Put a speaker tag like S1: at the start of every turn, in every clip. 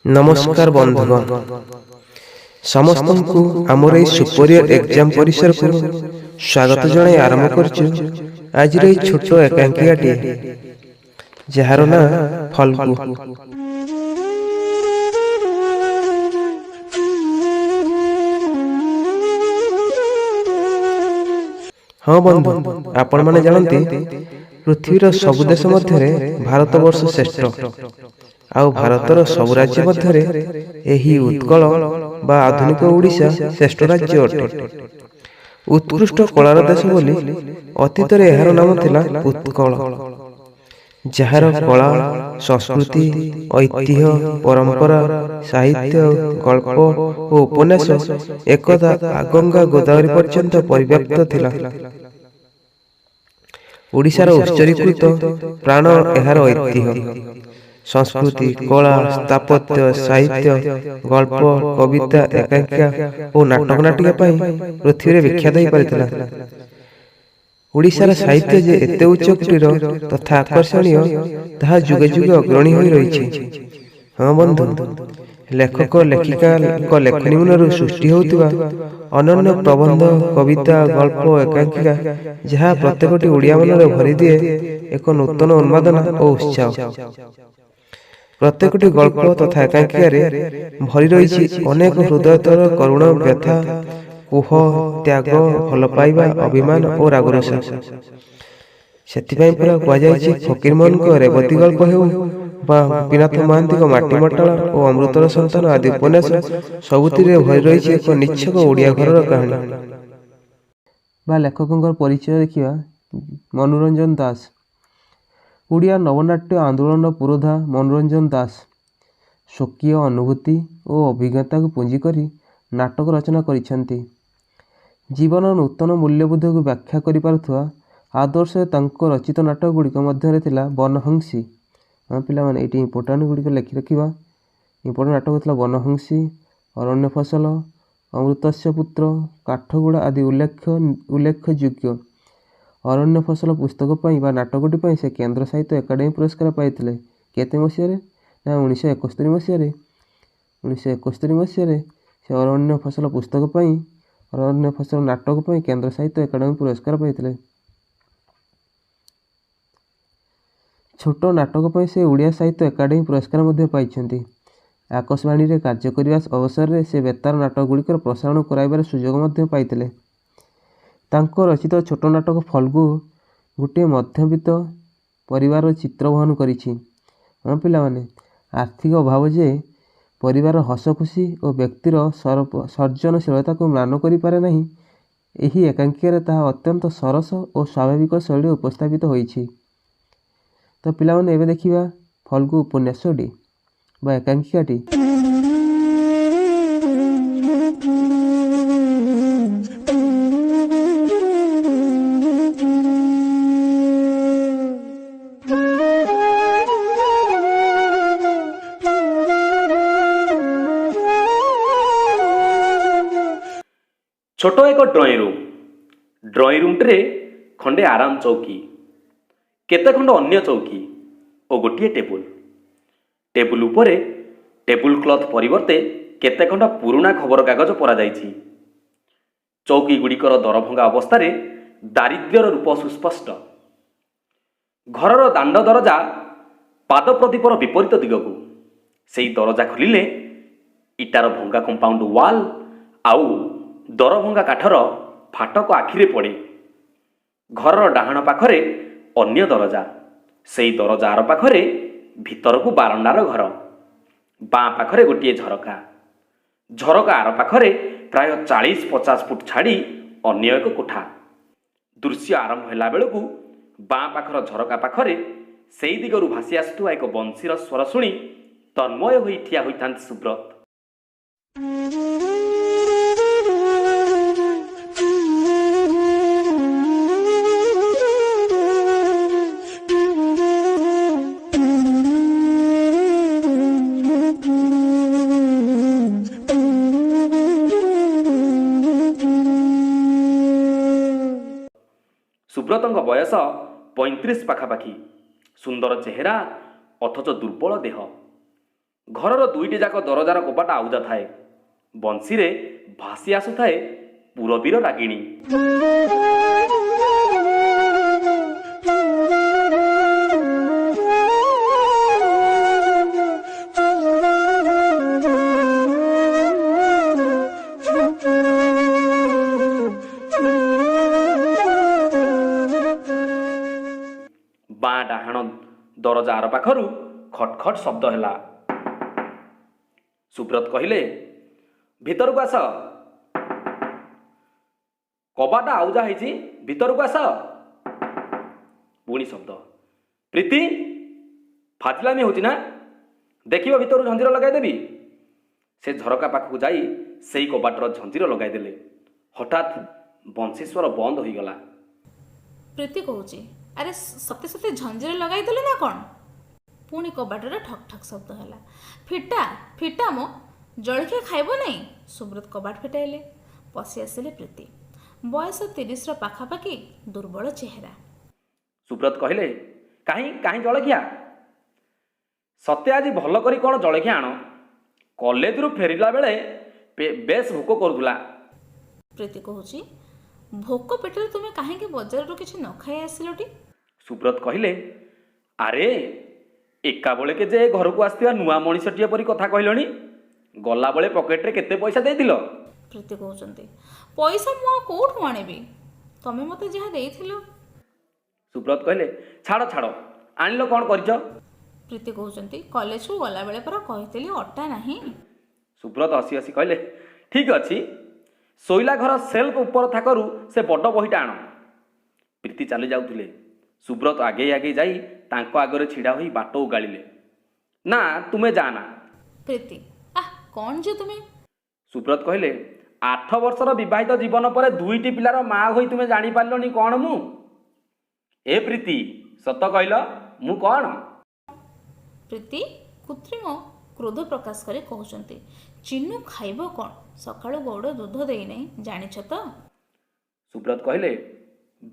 S1: ନମସ୍କାର ବନ୍ଧୁଗଣ, ସମସ୍ତଙ୍କୁ ଆମର ଏଇ ସୁପରିୟର ଏକ୍ଜାମ ପରିସରକୁ ସ୍ୱାଗତ ଜଣାଇ ଆରମ୍ଭ କରୁଛୁ ଆଜିର ଏଇ ଛୋଟ ଏକାଙ୍କିକାଟିଏ, ଯାହାର ନାଁ ଫଲ୍ଗୁ। ହଁ ବନ୍ଧୁ, ଆପଣମାନେ ଜାଣନ୍ତି, ପୃଥିବୀର ସବୁ ଦେଶ ମଧ୍ୟରେ ଭାରତବର୍ଷ ଶ୍ରେଷ୍ଠ। ଆଉ ଭାରତର ସବୁ ରାଜ୍ୟ ମଧ୍ୟରେ ଏହି ଉତ୍କଳ ବା ଆଧୁନିକ ଓଡ଼ିଶା ଶ୍ରେଷ୍ଠ ରାଜ୍ୟ ଅଟେ। ଉତ୍କୃଷ୍ଟ କଳାର ଦେଶ ବୋଲି ଅତୀତରେ ଏହାର ନାମ ଥିଲା ଉତ୍କଳ, ଯାହାର କଳା, ସଂସ୍କୃତି, ଐତିହ୍ୟ, ପରମ୍ପରା, ସାହିତ୍ୟ, ଗଳ୍ପ ଓ ଉପନ୍ୟାସ ଏକଦା ଗଙ୍ଗା ଗୋଦାବରୀ ପର୍ଯ୍ୟନ୍ତ ପରିବ୍ୟାପ୍ତ ଥିଲା। ଓଡ଼ିଶାର ଉତ୍ସର୍ଗୀକୃତ ପ୍ରାଣ ଏହାର ଐତିହ୍ୟ, ସଂସ୍କୃତି, କଳା, ସ୍ଥାପତ୍ୟ, ସାହିତ୍ୟ, ଗଳ୍ପ, କବିତା, ଏକାଙ୍କିକା ଓ ନାଟକ ନାଟିକା ପାଇଁ ପୃଥିବୀରେ ବିଖ୍ୟାତ ହୋଇପାରିଥିଲା। ଓଡ଼ିଶାର ସାହିତ୍ୟ ଯେ ଏତେ ଉଚ୍ଚକୋଟୀର ତଥା ଆକର୍ଷଣୀୟ, ତାହା ଯୁଗେ ଯୁଗେ ଅଗ୍ରଣୀ ହୋଇ ରହିଛି। ହଁ ବନ୍ଧୁ, ଲେଖକ ଲେଖିକାଙ୍କ ଲେଖନୀ ମୁନରୁ ସୃଷ୍ଟି ହେଉଥିବା ଅନନ୍ୟ ପ୍ରବନ୍ଧ, କବିତା, ଗଳ୍ପ, ଏକାଙ୍କିକା, ଯାହା ପ୍ରତ୍ୟେକଟି ଓଡ଼ିଆ ମନରେ ଭରିଦିଏ ଏକ ନୂତନ ଉନ୍ମାଦନା ଓ ଉତ୍ସାହ। ପ୍ରତ୍ୟେକଟି ଗଳ୍ପ ତଥା ଏକାଙ୍କିକାରେ ଭରି ରହିଛି ଅନେକ ହୃଦୟତର କରୁଣ ବ୍ୟଥା, କୋହ, ତ୍ୟାଗ, ଭଲ ପାଇବା, ଅଭିମାନ ଓ ରାଗରୁଷା। ସେଥିପାଇଁ ପରା କୁହାଯାଇଛି, ଫକୀରମୋହନଙ୍କ ରେବତୀ ଗଳ୍ପ ହେଉ ବା ଗୋପୀନାଥ ମହାନ୍ତିଙ୍କ ମାଟି ମଟାଳ ଓ ଅମୃତର ସନ୍ତାନ ଆଦି ଉପନ୍ୟାସ, ସବୁଥିରେ ଭରି ରହିଛି ଏକ ନିଚ୍ଛକ ଓଡ଼ିଆ ଘରର କାହାଣୀ। ବା ଲେଖକଙ୍କର ପରିଚୟ ଦେଖିବା। ମନୋରଞ୍ଜନ ଦାସ। ଓଡ଼ିଆ ନବନାଟ୍ୟ ଆନ୍ଦୋଳନର ପୁରୋଧା ମନୋରଞ୍ଜନ ଦାସ ସ୍ୱକୀୟ ଅନୁଭୂତି ଓ ଅଭିଜ୍ଞତାକୁ ପୁଞ୍ଜି କରି ନାଟକ ରଚନା କରିଛନ୍ତି। ଜୀବନର ନୂତନ ମୂଲ୍ୟବୋଧକୁ ବ୍ୟାଖ୍ୟା କରିପାରୁଥିବା ଆଦର୍ଶରେ ତାଙ୍କ ରଚିତ ନାଟକ ଗୁଡ଼ିକ ମଧ୍ୟରେ ଥିଲା ବନହଂସୀ। ହଁ ପିଲାମାନେ, ଏଇଠି ଇମ୍ପୋର୍ଟାଣ୍ଟ ଗୁଡ଼ିକ ଲେଖି ରଖିବା। ଇମ୍ପୋର୍ଟାଣ୍ଟ ନାଟକ ଥିଲା ବନହଂସୀ, ଅରଣ୍ୟ ଫସଲ, ଅମୃତସ୍ୟ ପୁତ୍ର, କାଠଗୁଡ଼ା ଆଦି ଉଲ୍ଲେଖଯୋଗ୍ୟ। ଅରଣ୍ୟ ଫସଲ ପୁସ୍ତକ ପାଇଁ ବା ନାଟକଟି ପାଇଁ ସେ କେନ୍ଦ୍ର ସାହିତ୍ୟ ଏକାଡେମୀ ପୁରସ୍କାର ପାଇଥିଲେ। କେତେ ମସିହାରେ ନା 1971 ମସିହାରେ। 1971 ମସିହାରେ ସେ ଅରଣ୍ୟ ଫସଲ ପୁସ୍ତକ ପାଇଁ, ଅରଣ୍ୟ ଫସଲ ନାଟକ ପାଇଁ କେନ୍ଦ୍ର ସାହିତ୍ୟ ଏକାଡେମୀ ପୁରସ୍କାର ପାଇଥିଲେ। ଛୋଟ ନାଟକ ପାଇଁ ସେ ଓଡ଼ିଆ ସାହିତ୍ୟ ଏକାଡେମୀ ପୁରସ୍କାର ମଧ୍ୟ ପାଇଛନ୍ତି। ଆକାଶବାଣୀରେ କାର୍ଯ୍ୟ କରିବା ଅବସରରେ ସେ ବେତାର ନାଟକ ଗୁଡ଼ିକର ପ୍ରସାରଣ କରାଇବାର ସୁଯୋଗ ମଧ୍ୟ ପାଇଥିଲେ। ତାଙ୍କ ରଚିତ ଛୋଟ ନାଟକ ଫଲ୍ଗୁ ଗୋଟିଏ ମଧ୍ୟବିତ୍ତ ପରିବାରର ଚିତ୍ର ବହନ କରିଛି। ହଁ ପିଲାମାନେ, ଆର୍ଥିକ ଅଭାବ ଯେ ପରିବାରର ହସ ଖୁସି ଓ ବ୍ୟକ୍ତିର ସର୍ଜନଶୀଳତାକୁ ମ୍ଳାନ କରିପାରେ ନାହିଁ, ଏହି ଏକାଙ୍କିକାରେ ତାହା ଅତ୍ୟନ୍ତ ସରସ ଓ ସ୍ୱାଭାବିକ ଶୈଳୀରେ ଉପସ୍ଥାପିତ ହୋଇଛି। ତ ପିଲାମାନେ, ଏବେ ଦେଖିବା ଫଲ୍ଗୁ ଉପନ୍ୟାସଟି ବା ଏକାଙ୍କିକାଟି।
S2: ଛୋଟ ଏକ ଡ୍ରଇଂ ରୁମ୍। ଡ୍ରଇଂ ରୁମ୍ଟିରେ ଖଣ୍ଡେ ଆରାମ ଚୌକି, କେତେ ଖଣ୍ଡ ଅନ୍ୟ ଚୌକି ଓ ଗୋଟିଏ ଟେବୁଲ। ଟେବୁଲ ଉପରେ ଟେବୁଲ କ୍ଲଥ୍ ପରିବର୍ତ୍ତେ କେତେ ଖଣ୍ଡ ପୁରୁଣା ଖବରକାଗଜ ପରାଯାଇଛି। ଚୌକି ଗୁଡ଼ିକର ଦରଭଙ୍ଗା ଅବସ୍ଥାରେ ଦାରିଦ୍ର୍ୟର ରୂପ ସୁସ୍ପଷ୍ଟ। ଘରର ଦାଣ୍ଡ ଦରଜା ପାଦ ପ୍ରଦୀପର ବିପରୀତ ଦିଗକୁ। ସେଇ ଦରଜା ଖୋଲିଲେ ଇଟାର ଭଙ୍ଗା କମ୍ପାଉଣ୍ଡ ୱାଲ୍ ଆଉ ଦରଭଙ୍ଗା କାଠର ଫାଟକ ଆଖିରେ ପଡ଼େ। ଘରର ଡାହାଣ ପାଖରେ ଅନ୍ୟ ଦରଜା। ସେଇ ଦରଜା ଆର ପାଖରେ ଭିତରକୁ ବାରଣ୍ଡାର ଘର। ବାଁ ପାଖରେ ଗୋଟିଏ ଝରକା। ଝରକା ଆର ପାଖରେ ପ୍ରାୟ 40-50 ଫୁଟ ଛାଡ଼ି ଅନ୍ୟ ଏକ କୋଠା। ଦୃଶ୍ୟ ଆରମ୍ଭ ହେଲା ବେଳକୁ ବାଁ ପାଖର ଝରକା ପାଖରେ ସେଇ ଦିଗରୁ ଭାସି ଆସୁଥିବା ଏକ ବଂଶୀର ସ୍ୱର ଶୁଣି ତନ୍ମୟ ହୋଇ ଠିଆ ହୋଇଥାନ୍ତି ସୁବ୍ରତ। ସୁବ୍ରତଙ୍କ ବୟସ 35 ପାଖାପାଖି। ସୁନ୍ଦର ଚେହେରା, ଅଥଚ ଦୁର୍ବଳ ଦେହ। ଘରର ଦୁଇଟି ଯାକ ଦରଜାର କବାଟ ଆଉଜା ଥାଏ। ବଂଶୀରେ ଭାସି ଆସୁଥାଏ ପୁରବୀର ରାଗିଣୀ। ବାଁ ଡାହାଣ ଦରଜା ଆର ପାଖରୁ ଖଟ୍ ଖଟ୍ ଶବ୍ଦ ହେଲା। ସୁବ୍ରତ କହିଲେ, ଭିତରକୁ ଆସ, କବାଟ ଆଉଜା ହେଇଛି, ଭିତରକୁ ଆସ। ପୁଣି ଶବ୍ଦ। ପ୍ରୀତି, ଫାଜିଲାମି ହେଉଛି ନା? ଦେଖିବ ଭିତରୁ ଝଞ୍ଜିର ଲଗାଇଦେବି। ସେ ଝରକା ପାଖକୁ ଯାଇ ସେଇ କବାଟର ଝଞ୍ଜିର ଲଗାଇଦେଲେ। ହଠାତ୍ ବଂଶୀସ୍ୱର ବନ୍ଦ ହୋଇଗଲା।
S3: ପ୍ରୀତି କହୁଛି, ଆରେ ସତେ ସତେ ଝଞ୍ଜିର ଲଗାଇଦେଲେ ନା କ'ଣ? ପୁଣି କବାଟର ଠକ୍ ଠକ୍ ଶବ୍ଦ ହେଲା। ଫିଟା ଫିଟା ମୋ, ଜଳଖିଆ ଖାଇବ ନାହିଁ? ସୁବ୍ରତ କବାଟ ଫିଟାଇଲେ। ପଶି ଆସିଲେ ପ୍ରୀତି। ବୟସ 30ର ପାଖାପାଖି, ଦୁର୍ବଳ ଚେହେରା।
S2: ସୁବ୍ରତ କହିଲେ, କାହିଁ କାହିଁ ଜଳଖିଆ? ସତେ ଆଜି ଭଲ କରି କ'ଣ ଜଳଖିଆ ଆଣ। କଲେଜରୁ ଫେରିଲା ବେଳେ ବେଶ ଭୋକ କରୁଥିଲା।
S3: ପ୍ରୀତି କହୁଛି, ଭୋକ ପେଟରେ ତୁମେ କାହିଁକି ବଜାରରୁ କିଛି ନ ଖାଇ ଆସିଲଟି?
S2: ସୁବ୍ରତ କହିଲେ, ଆରେ ଏକାବେଳକେ ଯେ ଘରକୁ ଆସିଥିବା ନୂଆ ମଣିଷଟିଏ ପରି କଥା କହିଲଣି। ଗଲାବେଳେ ପକେଟରେ କେତେ ପଇସା ଦେଇଥିଲ?
S3: ପ୍ରୀତି କହୁଛନ୍ତି, ପଇସା ମୁଁ ଆଉ କେଉଁଠୁ ଆଣିବି? ତମେ ମୋତେ ଯାହା ଦେଇଥିଲ।
S2: ସୁବ୍ରତ କହିଲେ, ଛାଡ଼ ଛାଡ଼, ଆଣିଲ କ'ଣ କରିଛ?
S3: ପ୍ରୀତି କହୁଛନ୍ତି, କଲେଜକୁ ଗଲାବେଳେ ପରା କହିଥିଲି ଅଟା ନାହିଁ।
S2: ସୁବ୍ରତ ହସି ହସି କହିଲେ, ଠିକ୍ ଅଛି, ଶୋଇଲା ଘର ସେଲ୍ଫ ଉପର ଥାକରୁ ସେ ବଡ଼ ବହିଟା ଆଣ। ପ୍ରୀତି ଚାଲି ଯାଉଥିଲେ। ସୁବ୍ରତ ଆଗେଇ ଆଗେଇ ଯାଇ ତାଙ୍କ ଆଗରେ ଛିଡ଼ା ହୋଇ ବାଟ ଉଗାଳିଲେ। ନା, ତୁମେ ଯା ନା।
S3: ପ୍ରୀତି, ଆহ କ'ଣ ଯେ ତୁମେ?
S2: ସୁବ୍ରତ କହିଲେ, 8 ବର୍ଷର ବିବାହିତ ଜୀବନ ପରେ 2ଟି ପିଲାର ମା ହୋଇ ତୁମେ ଜାଣିପାରିଲନି କ'ଣ ମୁଁ? ଏ ପ୍ରୀତି, ସତ କହିଲ, ମୁଁ କ'ଣ?
S3: ପ୍ରୀତି କୃତ୍ରିମ କ୍ରୋଧ ପ୍ରକାଶ କରି କହୁଛନ୍ତି, ଚିନୁ ଖାଇବ କ'ଣ? ସକାଳୁ ଗଉଡ଼ ଦୁଧ ଦେଇନାହିଁ, ଜାଣିଛ ତ?
S2: ସୁବ୍ରତ କହିଲେ,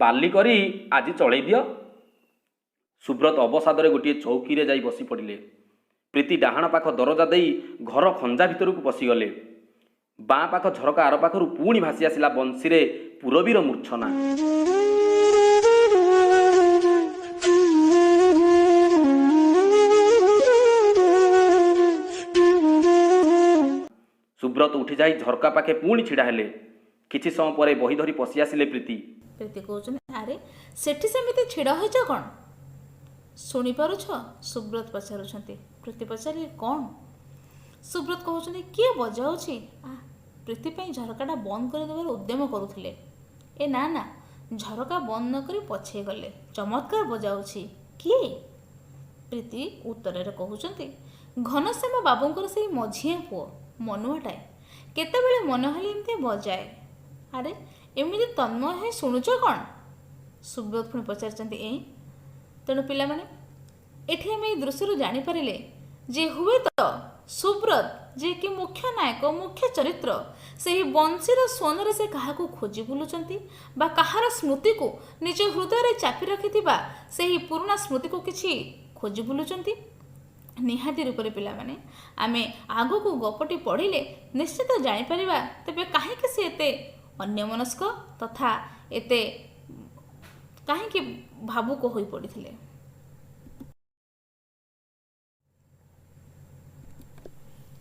S2: ବାଲି କରି ଆଜି ଚଳେଇ ଦିଅ। ସୁବ୍ରତ ଅବସାଦରେ ଗୋଟିଏ ଚୌକିରେ ଯାଇ ବସି ପଡ଼ିଲେ। ପ୍ରୀତି ଡାହାଣ ପାଖ ଦରଜା ଦେଇ ଘର ଖଞ୍ଜା ଭିତରକୁ ପଶିଗଲେ। ବାଁ ପାଖ ଝରକା ଆର ପାଖରୁ ପୁଣି ଭାସି ଆସିଲା ବଂଶୀରେ ପୁରବୀର ମୂର୍ଚ୍ଛନା। ସୁବ୍ରତ ଉଠିଯାଇ ଝରକା ପାଖେ ପୁଣି ଛିଡ଼ା ହେଲେ। କିଛି ସମୟ ପରେ ବହି ଧରି ପଶି ଆସିଲେ ପ୍ରୀତି।
S3: ପ୍ରୀତି କହୁଛନ୍ତି, ଆରେ ସେଠି ସେମିତି ଛିଡ଼ା ହୋଇଛ କ'ଣ? ଶୁଣିପାରୁଛ? ସୁବ୍ରତ ପଚାରୁଛନ୍ତି। ପ୍ରୀତି ପଚାରିଲେ, କ'ଣ? ସୁବ୍ରତ କହୁଛନ୍ତି, କିଏ ବଜାଉଛି? ପ୍ରୀତି ପାଇଁ ଝରକାଟା ବନ୍ଦ କରିଦେବାର ଉଦ୍ୟମ କରୁଥିଲେ। ଏ ନା ନା, ଝରକା ବନ୍ଦ ନ କରି ପଛେଇ ଗଲେ। ଚମତ୍କାର ବଜାଉଛି କିଏ? ପ୍ରୀତି ଉତ୍ତରରେ କହୁଛନ୍ତି, ଘନଶ୍ୟାମ ବାବୁଙ୍କର ସେଇ ମଝିଆ ପୁଅ ମନୁଆଟାଏ, କେତେବେଳେ ମନ ହେଲେ ଏମିତି ବଜାଏ। ଆରେ ଏମିତି ତନ୍ମୟ ହୋଇ ଶୁଣୁଛ କ'ଣ? ସୁବ୍ରତ ପୁଣି ପଚାରିଛନ୍ତି, ଏ। ତେଣୁ ପିଲାମାନେ, ଏଠି ଆମେ ଏଇ ଦୃଶ୍ୟରୁ ଜାଣିପାରିଲେ ଯେ ହୁଏତ ସୁବ୍ରତ, ଯିଏକି ମୁଖ୍ୟ ନାୟକ, ମୁଖ୍ୟ ଚରିତ୍ର, ସେହି ବଂଶୀର ସ୍ୱନରେ ସେ କାହାକୁ ଖୋଜି ବୁଲୁଛନ୍ତି ବା କାହାର ସ୍ମୃତିକୁ ନିଜ ହୃଦୟରେ ଚାପି ରଖିଥିବା ସେହି ପୁରୁଣା ସ୍ମୃତିକୁ କିଛି ଖୋଜି ବୁଲୁଛନ୍ତି। ନିହାତି ରୂପରେ ପିଲାମାନେ, ଆମେ ଆଗକୁ ଗପଟି ପଢ଼ିଲେ ନିଶ୍ଚିତ ଜାଣିପାରିବା ତେବେ କାହିଁକି ସେ ଏତେ ଅନ୍ୟମନସ୍କ ତଥା ଏତେ କାହିଁକି ଭାବୁକ ହୋଇପଡ଼ିଥିଲେ।